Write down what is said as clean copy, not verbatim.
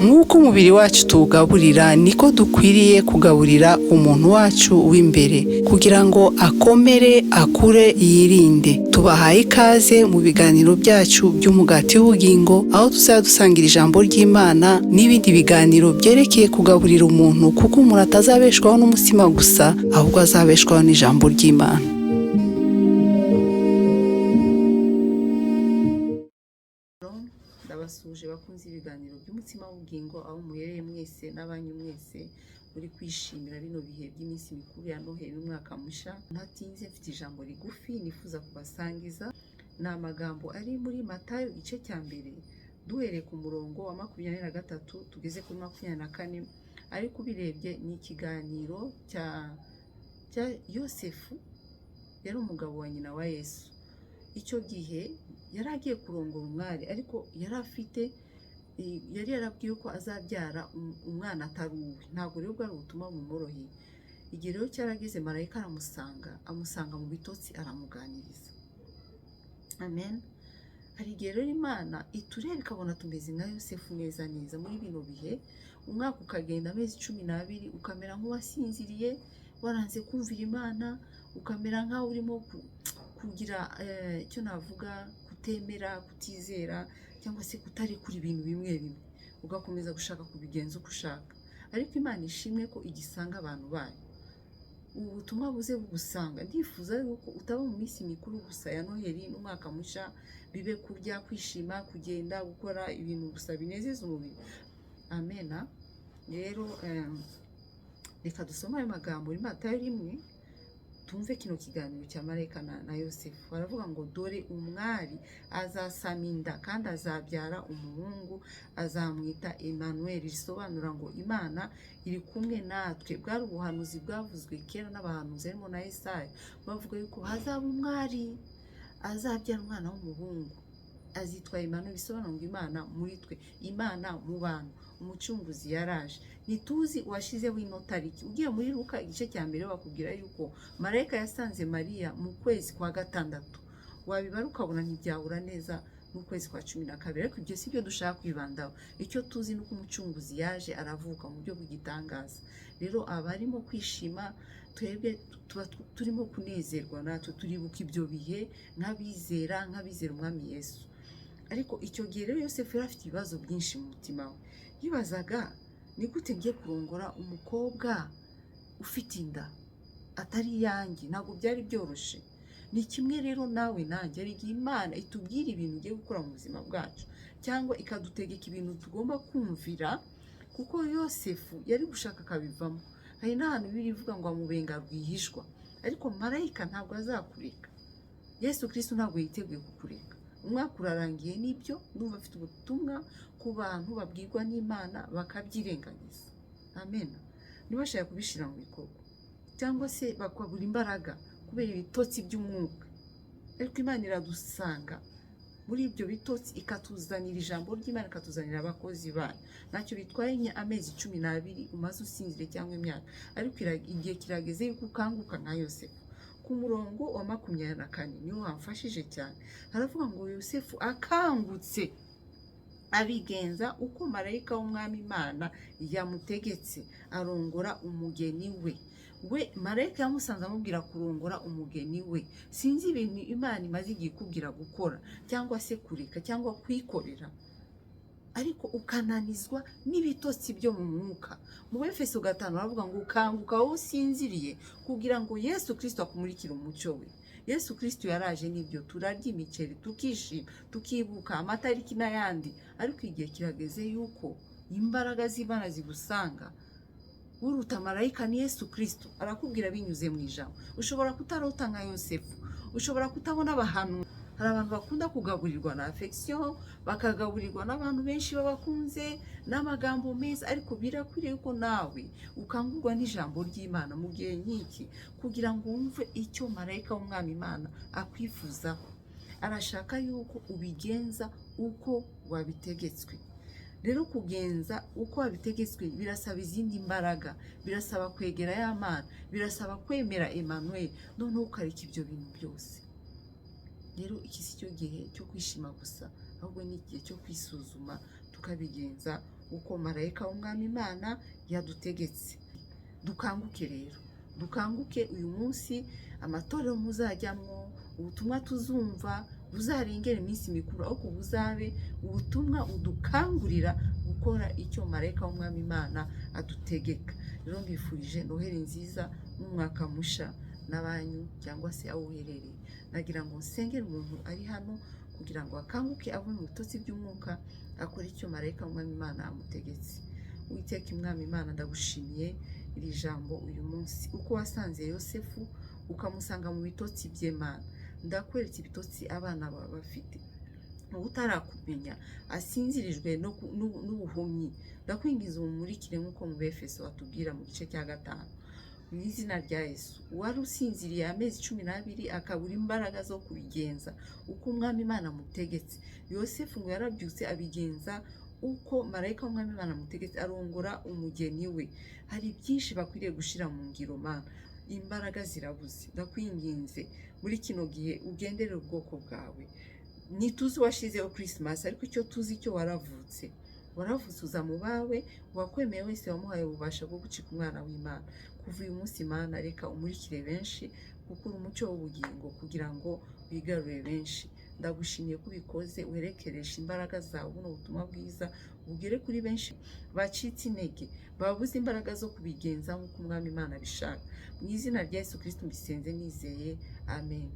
Nk'uko umubiri wacu tuwugaburira, niko dukwiriye kugaburira umuntu wacu w'imbere kugira ngo akomere, akure, yirinde. Tubahaye ikaze mu biganiro byacu by'Umugati w'Ubugingo, aho tuzajya dusangira ijambo ry'Imana n'ibindi biganiro byerekeye kugaburira umuntu, kuko umuntu atazabeshwaho n'umutsima gusa, ahubwo azabeshwaho n'ijambo ry'Imana. Ndabasuhuje bakunze ibiganiro by'Umutsima w'Ubugingo, aho muhereye mwese n'abanyu mwese muri kwishimira bino bihe by'iminsi mikuru ya Noheli n'umwaka musha. Ntatinze, mfite ijambo rigufi nifuza kubasangiza. Ni amagambo ari muri Matayo igice cya mbere, duhereye ku murongo wa 23 tugeze kuri 24. Ariko ubirebye ni ikiganiro cya Yosefu, yari umugabo wa nyina wa Yesu. Icyo gihe yari agiye kurongora umwari, ariko yari afite, yari yarabwiwe ko azabyara umwana atari uwe. Ntabwo rero bwari ubutumwa bumworoheye. Igihe rero cyarageze, marayika aramusanga, amusanga mu bitotsi, aramuganiriza. Amen. Hari igihe rero Imana itureba ikabona tumeze nka Yosefu neza neza muri bino bihe. Umwaka ukagenda, amezi 12, ukamera nk'uwasinziriye, waranze kumvira Imana, ukamera nk'aho urimo kugira icyo navuga kutemera, kutizera, cyangwa se kutarekura ibintu bimwe bimwe, ugakomeza gushaka kubigenza uko ushaka. Ariko Imana ishimwe ko igisanga abantu bayo. Ubu butumwa buze bugusanga. Ndifuza yuko utaba mu minsi mikuru gusa ya Noheli n'umwaka musha, bibe kurya, kwishima, kugenda, gukora ibintu gusa binezeza umubiri. Amena. Rero reka dusome ayo magambo muri Matayo 1, tumve kino kiganiro cya marayika na Yosefu. Baravuga ngo: "Dore umwari azasama inda kandi azabyara umuhungu, azamwita Emmanuel," risobanura ngo Imana iri kumwe natwe. Bwari ubuhanuzi bwavuzwe kera n'abahanuzi harimo na Yesaya, bavuga yuko hazaba umwari azabyara umwana w'umuhungu, azitwa Emmanuel, bisobanura ngo Imana muri twe, Imana mu bantu. Umucunguzi yaraje. Ntituzi uwashyizeho ino tariki. Ugiye muri Luka igice cya mbere, bakubwira yuko marayika yasanze Mariya mu kwezi kwa gatandatu. Wabibara ukabona ntibyahura neza n'ukwezi kwa 12, ariko ibyo si byo dushaka kwibandaho. Icyo tuzi ni uko umucunguzi yaje, aravuka mu buryo bw'igitangaza. Rero abarimo kwishima, twebwe tuba turimo kunezerwa natwe, turibuka ibyo bihe nk'abizera umwami Yesu. Ariko icyo gihe rero Yosefu yari afite ibibazo byinshi mu mutima we. Yibazaga: ni gute ngiye kurongora umukobwa ufite inda atari iyanjye? Ntabwo byari byoroshye. Ni kimwe rero nawe nanjye, hari igihe Imana itubwira ibintu ugiye gukora mu buzima bwacu, cyangwa ikadutegeka ibintu tugomba kumvira, kuko Yosefu yari gushaka akabivamo. Hari n'ahantu biri ivuga ngo amubenga rwihishwa, ariko marayika ntabwo azakureka. Yesu Kristo ntabwo yiteguye kukureka. Umwaka urarangiye, nibyo. Ndumva afite ubutumwa ku bantu babwirwa n'Imana bakabyirengagiza. Amen. Ntibashaka kubishyira mu bikorwa, cyangwa se bakabura imbaraga kubera ibitotsi by'umwuka. Ariko Imana iradusanga muri ibyo bitotsi, ikatuzanira ijambo ry'Imana, ikatuzanira abakozi bayo. Ntacyo bitwaye amezi 12 umaze usinzire cyangwa imyaka, ariko igihe kirageze yuko ukanguka nka Yosefu. Ku murongo wa 24 niwo wamfashije cyane. Haravuga ngo: "Yosefu akangutse abigenza uko marayika w'umwami Imana yamutegetse, arongora umugeni we." We marayika yamusanze amubwira kurongora umugeni we. Sinzi ibintu Imana imaze igihe ikubwira gukora, cyangwa se kureka, cyangwa kwikorera, ariko ukananizwa n'ibitotsi byo mu mwuka. Mu Befeso 5 baravuga ngo: "Ukanguka wowe usinziriye, kugira ngo Yesu Kirisito akumurikire umucyo we." Yesu Kirisito yaraje, n'ibyo. Turarya imiceri, tukishima, tukibuka amatariki n'ayandi, ariko igihe kirageze yuko imbaraga z'Imana zigusanga. Uruta marayika ni Yesu Kirisito, arakubwira binyuze mu ijambo. Ushobora kutarota nka Yosefu, ushobora kutabona abahanuzi. Hari abantu bakunda kugaburirwa na affection, bakagaburirwa n'abantu benshi babakunze n'amagambo meza, ariko birakwiriye ko nawe ukangurwa n'ijambo ry'Imana mu gihe nk'iki, kugira ngo wumve icyo marayika w'umwami Imana akwifuzaho. Arashaka yuko ubigenza uko wabitegetswe. Rero kugenza uko wabitegetswe birasaba izindi mbaraga, birasaba kwegera ya Mana, birasaba kwemera Emmanuel, noneho ukareka ibyo bintu byose. Rero iki si cyo gihe cyo kwishima gusa, ahubwo ni igihe cyo kwisuzuma. Tukabigenza uko marayika w'Umwami Imana yadutegetse. Dukanguke rero, dukanguke uyu munsi. Amatorero muzajyamo, ubutumwa tuzumva buzarengera iminsi mikuru, ariko buzabe ubutumwa udukangurira gukora icyo marayika w'Umwami Imana adutegeka. Rero mbifurije Noheli nziza n'umwaka musha n'abanyu cyangwa se aho uherereye. Nagira ngo nsengere umuntu ari hano kugira ngo akanguke, ave mu bitotsi by'umwuka, akore icyo marayika w'Umwami Imana amutegetse. Uwiteka Imwami Imana, ndagushimiye iri jambo uyu munsi. Uko wasanze Yosefu, ukamusanga mu bitotsi by'Imana, ndakwereka ibitotsi abana bawe bafite. Utarakumenya asinzirijwe n'ubuhumyi, ndakwingiza umumurikire nk'uko mu Befeso batubwira mu gice cya 5. Mu izina rya Yesu, uwari usinziriye amezi 12 akabura imbaraga zo kubigenza uko Umwami Imana amutegetse, Yosefu ngo yarabyutse abigenza uko marayika w'Umwami Imana amutegetse, arongora umugeni we. Hari byinshi bakwiriye gushyira mu ngiro, Mana, imbaraga zirabuze. Ndakwinginze muri kino gihe ugenderere ubwoko bwawe. Ntituzi uwashyizeho Christmas, ariko icyo tuzi cyo waravutse, waravutse uza mu bawe. Uwakwemeye wese wamuhaye ububasha bwo gucika umwana w'Imana. Kuva uyu munsi, Mana, reka umurikire benshi, kuko uri umucyo w'ubugingo, kugira ngo wigarure benshi. Ndagushimiye ko ubikoze. Uherekeresha imbaraga zawe buno butumwa bwiza bugere kuri benshi bacitse intege, babuze imbaraga zo kubigenza nk'uko Umwami Imana abishaka. Mu izina rya Yesu Kristo mbisenze nizeye, amen.